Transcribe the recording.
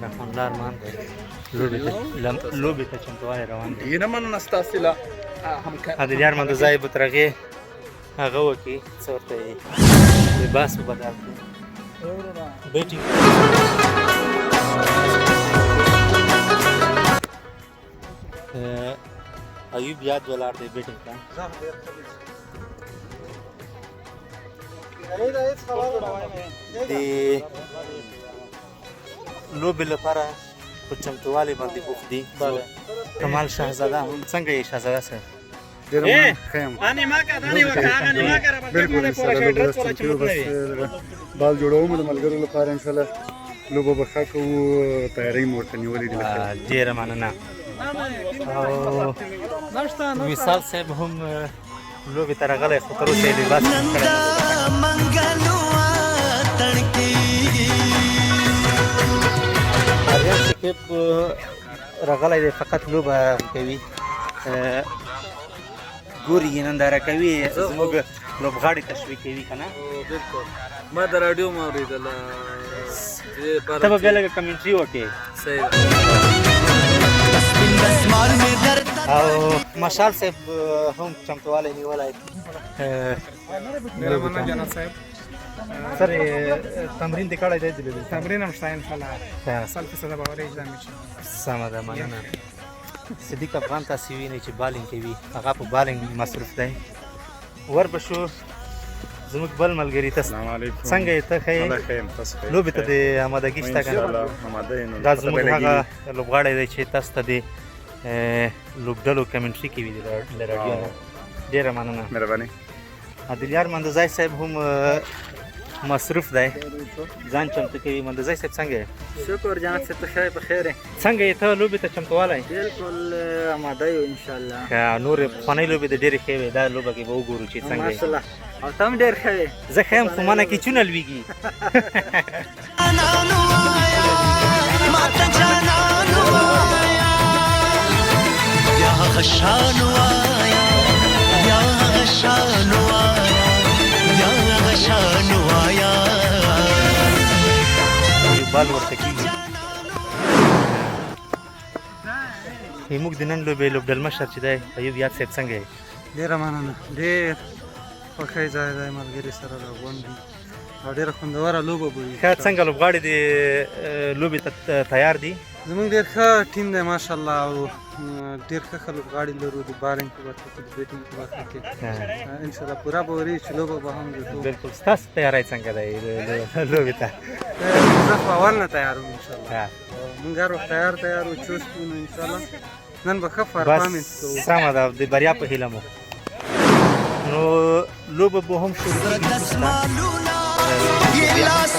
رحمان الله ارمان دی، لوبې ته چمتووالی روان دی. ډېره مننه ستاسې له همکارۍ. عادلیار مندوزی به تر هغې هغه وکړي، څه ورته یې لباس به بدل کړي. بیټینګ ایوب یاد ولاړ دی بیټینګ ته. د لوبې لپاره په چمتووالي باندې بوخت دي. کمال شهزاده هم، څنګه یې شهزاده صاحب؟ ډېره مننه، ښه یم. بالکل انشاءالله لوبه ده چمتو یو، بس بال جوړوم د ملګرو لپاره. انشاءالله لوبه به ښه کوو، تیارۍ مو ورته نیولې دي. ډېره مننه. او وصال صاحب هم لوبې ته راغلی، خو تر اوسه یې لباس نه کړی. آریان شکیب راغلی دی، فقط لوبه کوي، ګوري یې، ننداره کوي، زموږ لوبغاړي تشویقوي که نه؟ بالکل، ما د راډیو ما اورېدله. ته به بیا لږه کمنټري وکړې. صحیح ده. او مشال صاحب هم چمتووالی نیولی. ډېره مننه جنت صاحب. سر، تمرین دې کړی دی د لوبې؟ تمرین هم شته انشاءالله، 100% باوري اجرا مې شي. سمه ده، مننه. صدیق افغان تاسې وینئ چې بالینګ کوي، هغه په بالینګ مصروف دی. ور به شو زموږ بل ملګري ته. السلام علیکم. څنګه یې؟ ته ښه یې؟ الله ښه یم، تاسو ښه یې؟ لوبې ته د آمادګي شته که نه؟ انشاءالله آماده یې. نو دا پته زموږ به هغه لګېږي. لوبغاړی دی چې تاسو ته د لوبډلو کمنټري کوي له راډیو نه. ډېره مننه. مهرباني. عادلیار مندوزی صاحب هم مصروف دی، ځان چمتو کوي. مندوزی صاحب، څنګه یې؟ شکر جنت صاحب، ته ښه یې؟ په خیر یې؟ څنګه یې ته، لوبې ته چمتووالی؟ بالکل آماده یو انشاءالله. که نور پخوانۍ لوبې د ډېرې ښې وې، دا لوبه کې به وګورو چې څنګه یې. ماشاءالله، او ته هم ډېر ښه یې. زه ښه یم، خو مانه کې چونه لویږي. جانان وایا ماته، جانان وایا، بیا هغه شان وایا، بیا هغه شان وایا، بیا هغه شان وایا. یو بال ورته کېږي. موږ د نن لوبې لوبډلمشر چې دی، ایوب یاد صاحب، څنګه یې؟ ډېره مننه، ډېر خوښۍ ځای دی، ملګري سره راغونډ دي او ډېره خوندوره لوبه به وي. ښه، څنګه لوبغاړي د لوبې ته تیار دي؟ زموږ ډېر ښه ټیم دی ماشاءالله، او ډېر ښه ښه لوبغاړي لرو د بالینګ په برخه کې، د بیټینګ په برخه کې. انشاءالله پوره باوري چې لوبه به هم ګټو. بالکل، ستاسو تیاری څنګه دی لوبې ته؟ زه خو اول نه تیار وم انشاءالله. موږ هر وخت تیار تیار وو، چوست وو، نو انشاءالله نن به ښه بس پرفارمنس کوو. سمه ده، د بریا په هیله مو. نو لوبه به هم شروع کېږي. دسمالونه یې لاس